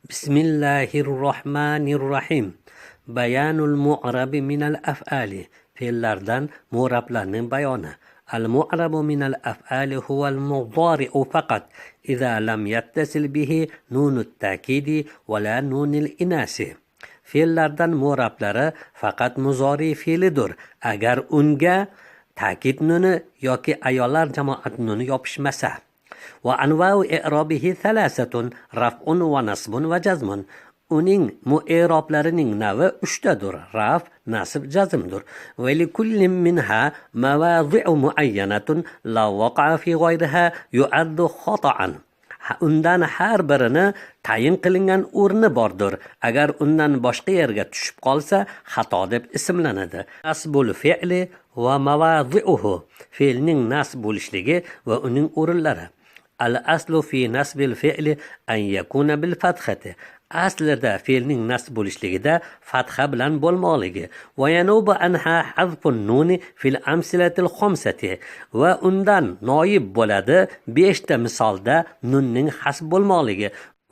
Bismillahir Rohmanir Rohim. Bayanul mu'rabi minal af'ali. Fe'llardan mu'rablarning bayoni. Al-mu'rabu minal af'ali huwal mudari'u faqat idza lam yattasil bihi nunut ta'kidi va la nunil inasi. Fe'llardan mu'rablari faqat muzori fe'lidir. Agar unga ta'kid nuni yoki ayollar jamoat nuni yopishmasa. Va anva'u i'robihi thalasatun raf'un va nasbun va jazmun. Uning mu'roblarining navi uchtadir: raf, nasb, jazmdir. Va likullin minha mawadhi'u muayyanatun la waqa'a fi ghayriha yu'addu khata'an. Undan har birini tayin qilingan o'rni bordir. Agar undan boshqa yerga tushib qolsa, xato deb ismlanadi. Nasbul fe'li va mawadhi'uhu. Fe'lning nasb bo'lishligi va uning o'rinlari. Al-aslu fi nasbil fe'li an yakuna bil fathati. Aslida fe'lning nasb bo'lishligida fatha bilan bo'lmoqligi. Va yanubu anha hazfun nuni fil amsilatil khamsati. Va undan noyib bo'ladi 5 ta misolda nunning hasb bo'lmoqligi.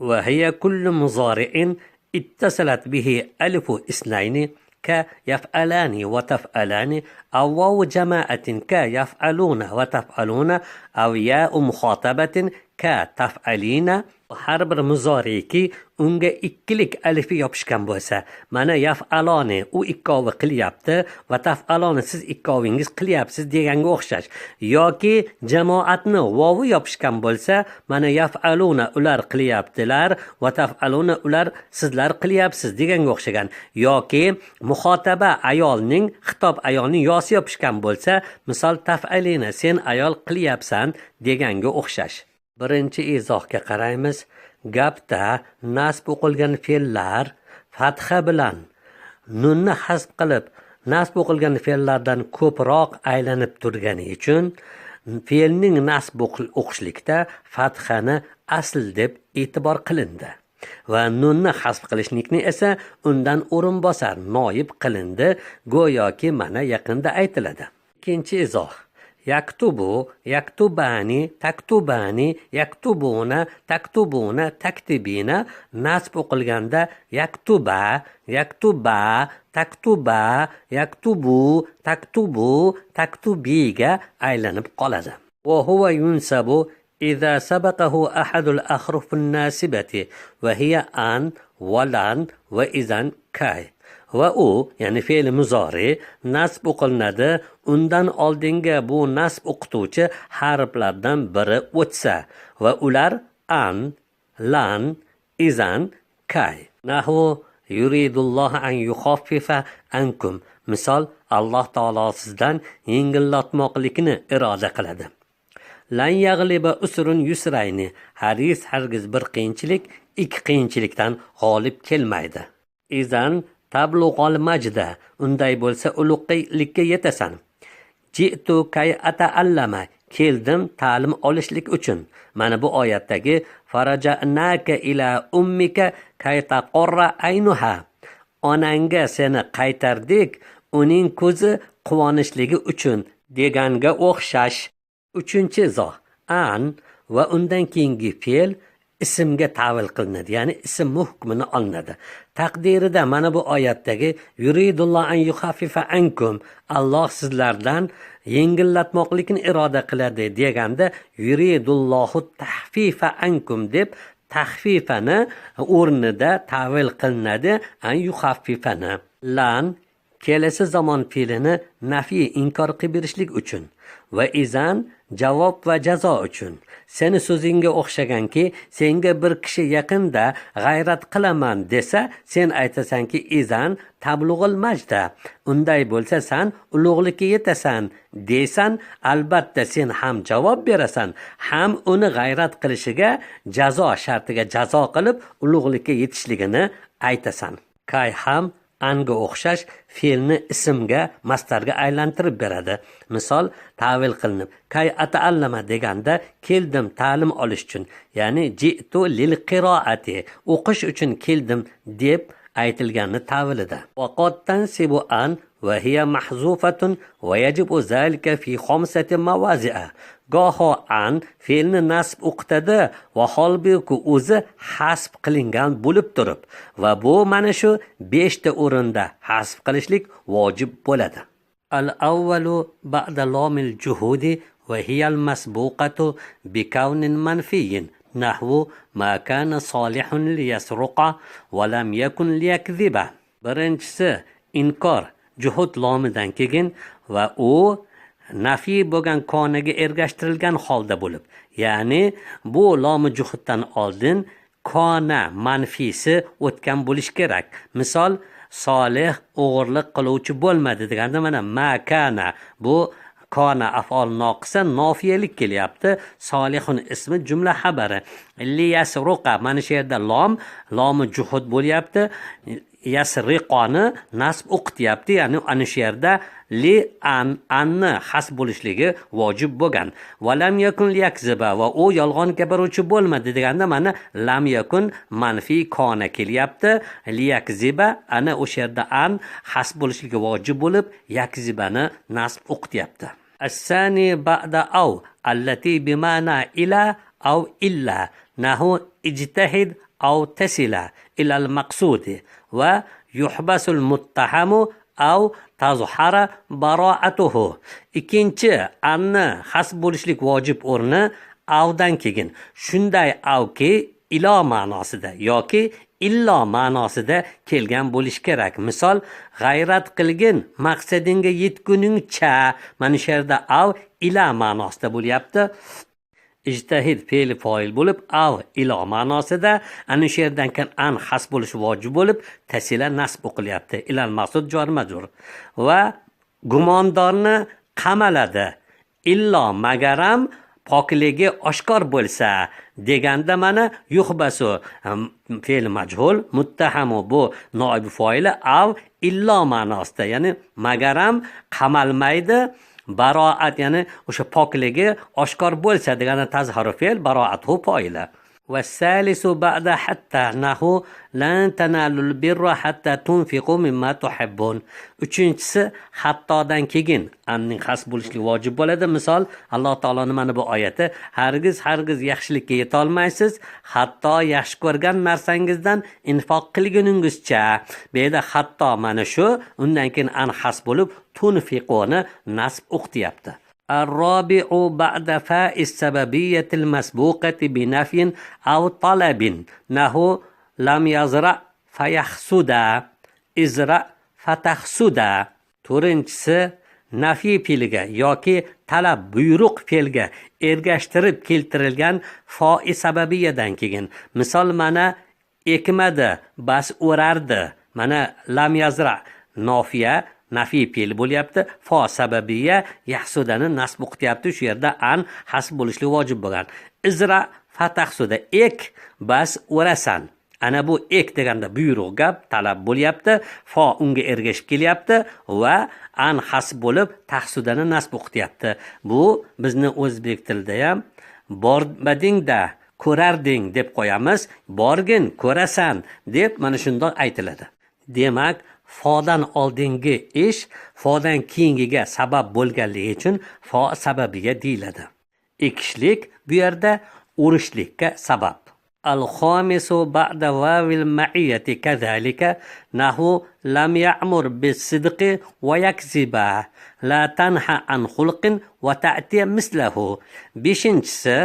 Va hiya kullu muzari'in ittasalat bihi alifu isnayni ka yaf'alani va taf'alani aw waw jama'atin ka yaf'aluna va taf'aluna aw ya'u muxotabatin ka taf'alina. Har bir muzoriki unga ikkilik alifi yopishgan bo'lsa, mana yaf'aloni u ikkovi qilyapti va taf'aloni siz ikkovingiz qilyapsiz deganga o'xshash, yoki jamoatni vovi yopishgan bo'lsa, mana yaf'aluna ular qilyaptilar va taf'aluna ular sizlar qilyapsiz deganga o'xshagan, yoki muxotaba ayolning xitob ayolning yosi yopishgan bo'lsa, misol taf'alina sen ayol qilyapsan deganga o'xshash. Birinchi izohga qaraymiz. Gapda nasb o'qilgan fe'llar fatha bilan nunni hasb qilib nasb o'qilgan fe'llardan ko'proq aylanib turgani uchun fe'lning nasb o'qishlikda fathani asl deb e'tibor qilindi va nunni hasb qilishlikni esa undan o'rinbosar noyib qilindi, go'yoki mana yaqinda aytiladi. Ikkinchi izoh. Yaktubu, yaktubani, taktubani, yaktubuna, taktubuna, taktibina nasb o'qilganda yaktuba, yaktuba, taktuba, yaktubu, taktubu, taktubiga aylanib qoladi. Va huwa yunsabu idza sabaqahu ahadul ahrufun nasibati va hiya an va lan va izan kay. Va u, ya'ni fe'l muzori nasb o'qilinadi, undan oldinga bu nasb o'qituvchi harflardan biri o'tsa va ular an, lan, izan, kay. Nahu yuridullohu an yukhaffifa ankum. Misol, Alloh taolo sizdan yengillatmoqlikni iroda qiladi. Lan yaghliba usrun yusrayni. Hargiz hargiz bir qiyinchilik ikki qiyinchilikdan g'olib kelmaydi. Izan tablug'ol majda. Unday bo'lsa ulug'likka yetasan. Ji'tu kay ata'allama. Keldim ta'lim olishlik uchun. Mana bu oyatdagi faraja'naka ila ummika kay taqorra aynuha. Onangga seni qaytardik, uning ko'zi quvonishligi uchun deganga o'xshash. Uchinchi izoh. An va undan keyingi fe'l ismga ta'vil qilinadi, ya'ni ism hukmini olinadi. Taqdirida mana bu oyatdagi yuridulloh an yukhaffifa ankum, Alloh sizlardan yengillatmoqlikni iroda qiladi deganda yuridullohu tahfifa ankum deb tahfifani o'rnida ta'vil qilinadi an yuxaffifani. Lan kelasi zamon fe'lini nafiy inkor qilib berishlik uchun va izan javob va jazo uchun. Seni so'zingga o'xshaganki, senga bir kishi yaqinda g'ayrat qilaman desa, sen aytasanki izan tablug'il majda. Unday bo'lsa sen ulug'likka yetasan desan, albatta sen ham javob berasan, ham uni g'ayrat qilishiga jazo shartiga jazo qilib ulug'likka yetishligini aytasan. Kay ham anga o'xshash fe'lni ismga, mastarga aylantirib beradi. Misol ta'vil qilinib kay ata'allama deganda keldim ta'lim olish uchun, ya'ni ji'tu lil qiroati, o'qish uchun keldim deb aytilganni ta'vilida. Va qad tansibu an va hiya mahzufatun va yajibu zalika fi khamsati mawazi'a. Goho an fe'lni nasb o'qitadi va holbuki o'zi hasb qilingan bo'lib turib va bu mana shu 5 ta o'rinda hasb qilishlik vojib bo'ladi. Al-awwalu ba'da lomil juhudi va hiya al-masbuqatu bi kawnin manfiyyin nahvu ma kana solihun liyasruqa va lam yakun liyakziba. Birinchisi inkor juhud lomidan keyin va u nafiy bo'lgan konaga ergashtirilgan holda bo'lib, ya'ni bu lomi juhuddan oldin kona manfiysi o'tgan bo'lish kerak. Misol, solih o'g'irlik qiluvchi bo'lmadi deganda mana ma kana, bu kana af'ol noqisa nofiyalik kelyapti. Solihun ismi jumla xabari. Liyasruqa, mana shu yerda lom, lomi juhud bo'lyapti. Yasriqoni nasb o'qityapti, ya'ni ana shu yerda li an, anni hasb bo'lishligi vojib bo'lgan. Va lam yakun liyakziba, va u yolg'on gapiruvchi bo'lmadi deganda mana lam yakun manfiy kona kelyapti. Liyakziba, ana o'sha yerda an hasb bo'lishligi vojib bo'lib, yakzibani nasb o'qityapti. As-sani ba'da aw allati bima'na ila aw illa nahu ijtahid aw tasila ila al-maqsudi va yuhbasul muttahamu aw tazhara bara'atuhu. Ikkinchi anni hasb bo'lishlik vojib o'rni avdan keyin. Shunday avki ilo ma'nosida yoki illo ma'nosida kelgan bo'lish kerak. Misol, g'ayrat qilgin maqsadingga yetguningcha. Mana shu yerda av ila ma'nosida bo'lyapti. Ijtahid fe'li foil bo'lib, av ilo ma'nosida, ana shu yerdan keyin an hasb bo'lishi vojib bo'lib, tasila nasb o'qilyapti. Ilal maqsud jor majrur. Va gumondorni qamaladi. Illo magaram pokligi oshkor bo'lsa deganda mana yuhbasu fe'l majhul, muttahamu bu noib foili av illo ma'nosida, ya'ni magaram qamalmaydi, baroat ya'ni o'sha pokligi oshkor bo'lsa deganda tazharu fe'l baroatuhu foili. Va salisu ba'da hatta nahu lan tanalul birra hatta tunfiqu mimma tuhibbun. Uchinchisi hattodan keyin anning hasb bo'lishligi vojib bo'ladi. Misol, Alloh taoloning mana bu oyati: hargiz hargiz yaxshilikka yeta olmaysiz hatto yaxshi ko'rgan narsangizdan infoq qilguningizcha. Bu yerda hatto mana shu, undan keyin an hasb bo'lib tunfiquni nasb o'qityapti. الرابع بعد فاء السببية المسبوقة بنفي أو طلب نحو لم يزرع فيحصد ازرع فتحصد. To'rtinchisi nafiy fe'liga yoki talab buyruq fe'lga ergashtirib keltirilgan fo'i sababiyadan keyin. Misol, mana ekmadi bas o'rardi. Mana lam yazra nofiya nafiy fe'l bo'lyapti. Fo sababiya yahsudani nasb o'qityapti. Shu yerda an hasb bo'lishligi vojib bo'lgan. Izra fatahsuda, ek bas o'rasan. Ana bu ek deganda buyruq gap talab bo'lyapti. Fo unga ergashib kelyapti va an hasb bo'lib tahsudani nasb o'qityapti. Bu bizni o'zbek tilida ham bormadingda ko'rarding deb qo'yamiz. Borgin ko'rasan deb mana shundoq aytiladi. Demak, fodan oldingi ish fodan keyingiga sabab bo'lganligi uchun fo sababiga deyiladi. Ekishlik bu yerda o'rishlikka sabab. Al-khamisu ba'da vavil ma'iyati kadhalika nahu lam ya'mur bis-sidqi va yakziba la tanha an xulqin va ta'ti mislahu. Beshinchisi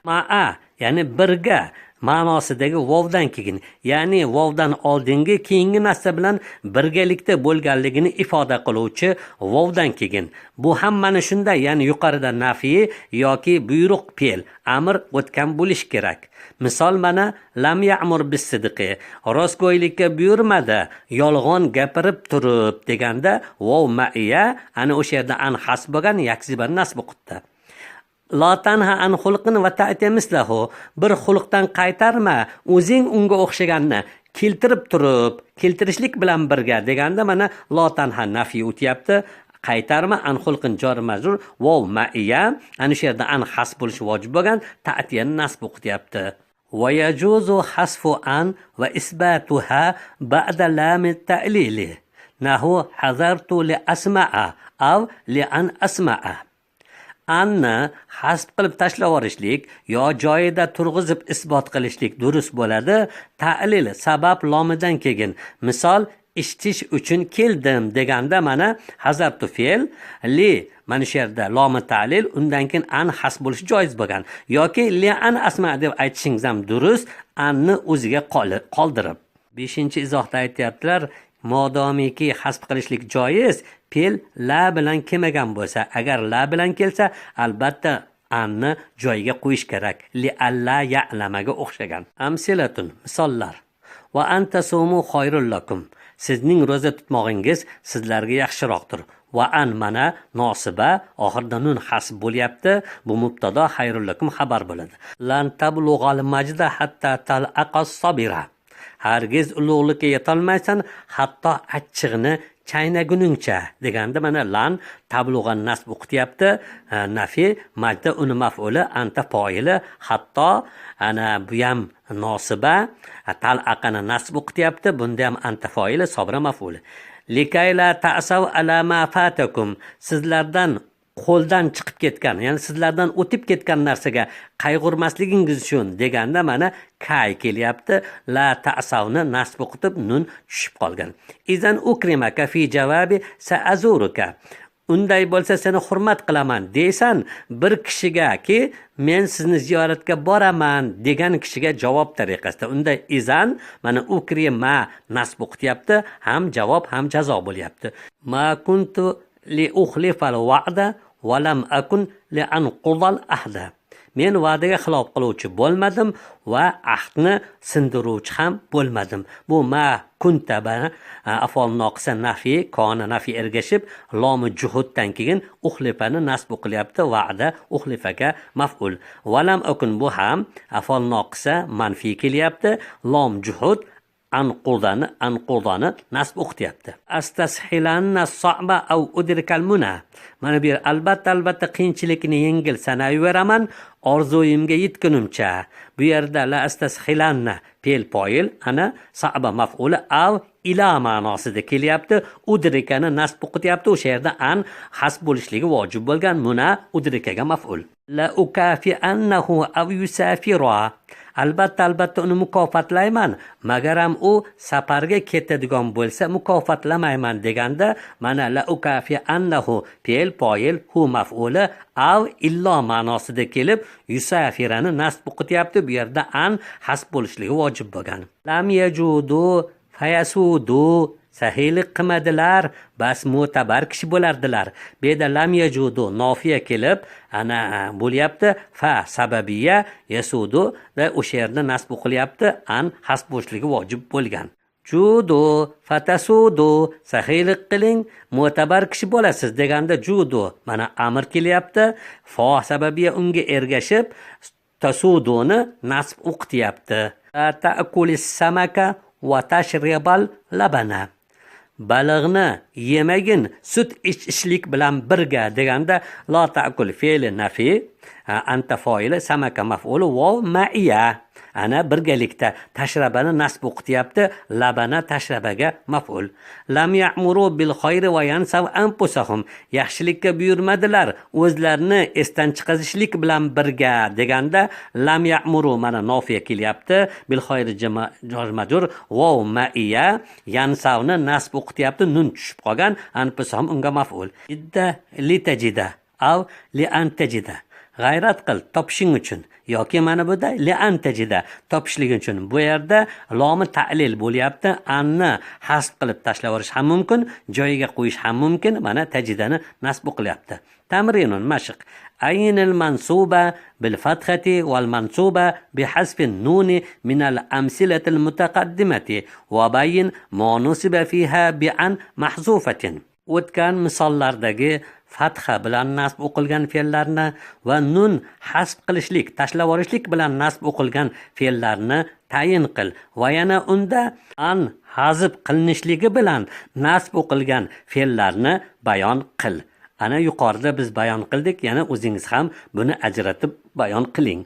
ma'a, ya'ni birga ma'nosidagi vovdan keyin, ya'ni vovdan oldingi keyingi narsa bilan birgalikda bo'lganligini ifoda qiluvchi vovdan keyin. Bu ham mana shunday, ya'ni yuqorida nafiy yoki buyruq fe'l amr o'tgan bo'lish kerak. Misol, mana lam ya'mur bis-sidqi, rostgo'ylikka buyurmadi yolg'on gapirib turib deganda vov ma'iya ana o'sha yerda an hasb bo'lgan, yakziban nasb o'qitdi. La tanha an xulqin va ta'ti mislahu, bir xulqdan qaytarma, o'zing unga o'xshaganni keltirib turib, keltirishlik bilan birga deganda mana la tanha nafiy o'tyapti. Qaytarma an xulqin jor majrur vav ma'iya ana shu yerda an hasb bo'lishi vojib bo'lgan, ta'tiyani nasb o'qityapti. Va yajuzu hasfu an va isbatuha ba'da lam ta'lili nahu hazartu li asma'a aw li an asma'a. Anni hasb qilib tashlab yuborishlik yo joyida turg'izib isbot qilishlik durust bo'ladi. Ta'lil sabab lomidan keyin. Misol, eshitish uchun keldim deganda mana hazartu fe'l li, mana shu yerda lomi ta'lil, undan keyin an hasb bo'lishi joiz bo'lgan. Yoki li an asma deb aytishingiz ham durust, anni o'ziga qoldirib. 5-izohda aytyaptilar, modomiki hasb qilishlik joiz, fe'l la bilan kelmagan bo'lsa, agar la bilan kelsa, albatta anni joyiga qo'yish kerak. Li alla ya'lamaga o'xshagan. Amsilatun, misollar. Va antasumu khayrul lakum. Sizning ro'za tutmog'ingiz sizlarga yaxshiroqdir. Va an mana nosiba, oxirida nun hasb bo'lyapti. Bu mubtado, xayrul lakum xabar bo'ladi. Lan tablug'al majda hatta tal'aqas sabira. Hargiz ulug'likka yetolmaysan hatto achchig'ini chaynaguningcha deganda mana lan tablug'an nasb o'qityapti. Nafi majda uni maf'uli, anta foili, hatto ana bu ham nosiba, tal'aqani nasb o'qityapti. Bunda ham anta foili, sobra maf'uli. Likay la ta'sav ala ma fatakum. Sizlardan qo'ldan chiqib ketgan, ya'ni sizlardan o'tib ketgan narsaga qayg'urmasligingiz uchun deganda mana kay kelyapti. La ta'savni nasb o'qitib nun tushib qolgan. Izan ukrimaka fi javabi sa'azuruka. Unday bo'lsa seni hurmat qilaman deysan bir kishigaki men sizni ziyoratga boraman degan kishiga javob tariqasida. Unda izan mana ukrima nasb o'qityapti, ham javob ham jazo bo'lyapti. Ma kuntu li uxlifal wa'da va lam akun li anqudal ahda. Men va'daga xilof qiluvchi bo'lmadim va ahdni sindiruvchi ham bo'lmadim. Bu ma kunta afol noqisa nafi, kona nafi ergashib, lomi juhuddan keyin uxlifani nasb qilyapti, va'da uxlifaga maf'ul. Va lam akun bu ham afol noqisa manfi kelyapti, lom juhud anqudani nasb o'qityapti. Astashilanna so'ba aw udrikal muna. Mana bu yer albatta qiyinchilikni yengil sanayveraman orzuyimga yetgunimcha. Bu yerda la astashilanna fe'l foil, ana sa'ba maf'uli av ila ma'nosida kelyapti. Udrikani nasb o'qityapti. O'sha yerda an hasb bo'lishligi vojib bo'lgan muna udrikaga maf'ul. La ukafi'annahu aw yusafira. Albatta uni mukofotlayman, magaram u safarga ketadigan bo'lsa mukofotlamayman deganda mana la ukafi'annahu fe'l foil hu maf'uli av illo ma'nosida kelib yusafirani nasb o'qityapti. Bu yerda an hasb bo'lishligi vojib bo'lgan. Lam yajudu fayasudu, sahiylik qilmadilar, bas mo'tabar kishi bo'lardilar. Bu yerda lam yajudu nofiya kelib ana bo'lyapti, fa sababiya yasudu va o'sha yerda nasb o'qilyapti, an hasb bo'lishligi vojib bo'lgan. Judu fatasudu, sahiylik qiling, mo'tabar kishi bo'lasiz deganda judu mana amr kelyapti, fa sababiya unga ergashib tasuduni nasb o'qityapti. Ta'kulis samaka va tashribal labana. Balig'ni yemagin sut ichishlik bilan birga deganda la ta'kul fe'li nafi, anta foili, samaka maf'uli, vav ma'iya. Ana birgalikda tashrabani nasb o'qityapti, labana tashrabaga maf'ul. Lam ya'muru bil khayri va yansav anfusahum. Yaxshilikka buyurmadilar, o'zlarini esdan chiqazishlik bilan birga deganda lam ya'muru mana nofiya kelyapti, bil khayri jar majrur, vav ma'iya, yansavni nasb o'qityapti, nun tushib qolgan, anfusahum unga maf'ul. Idda litajida av li antajida. G'ayrat qil topishing uchun yoki mana bu da li antajida topishlik uchun. Bu yerda lomi ta'lil bo'lyapti. Anni hasb qilib tashlab yuborish ham mumkin, joyiga qo'yish ham mumkin. Mana tajidani nasb qilyapti. Tamrinun mashq. Aynil mansuba bil fathati wal mansuba bi hasfin nuni min al amsilatil mutaqaddimati wa bayyin ma nusiba fiha bi an mahzufatin. O'tgan misollardagi fatha bilan nasb o'qilgan fe'llarni va nun hasb qilishlik, tashlab yuborishlik bilan nasb o'qilgan fe'llarni tayin qil va yana unda an hazb qilinishligi bilan nasb o'qilgan fe'llarni bayon qil. Ana yuqorida biz bayon qildik, yana o'zingiz ham buni ajratib bayon qiling.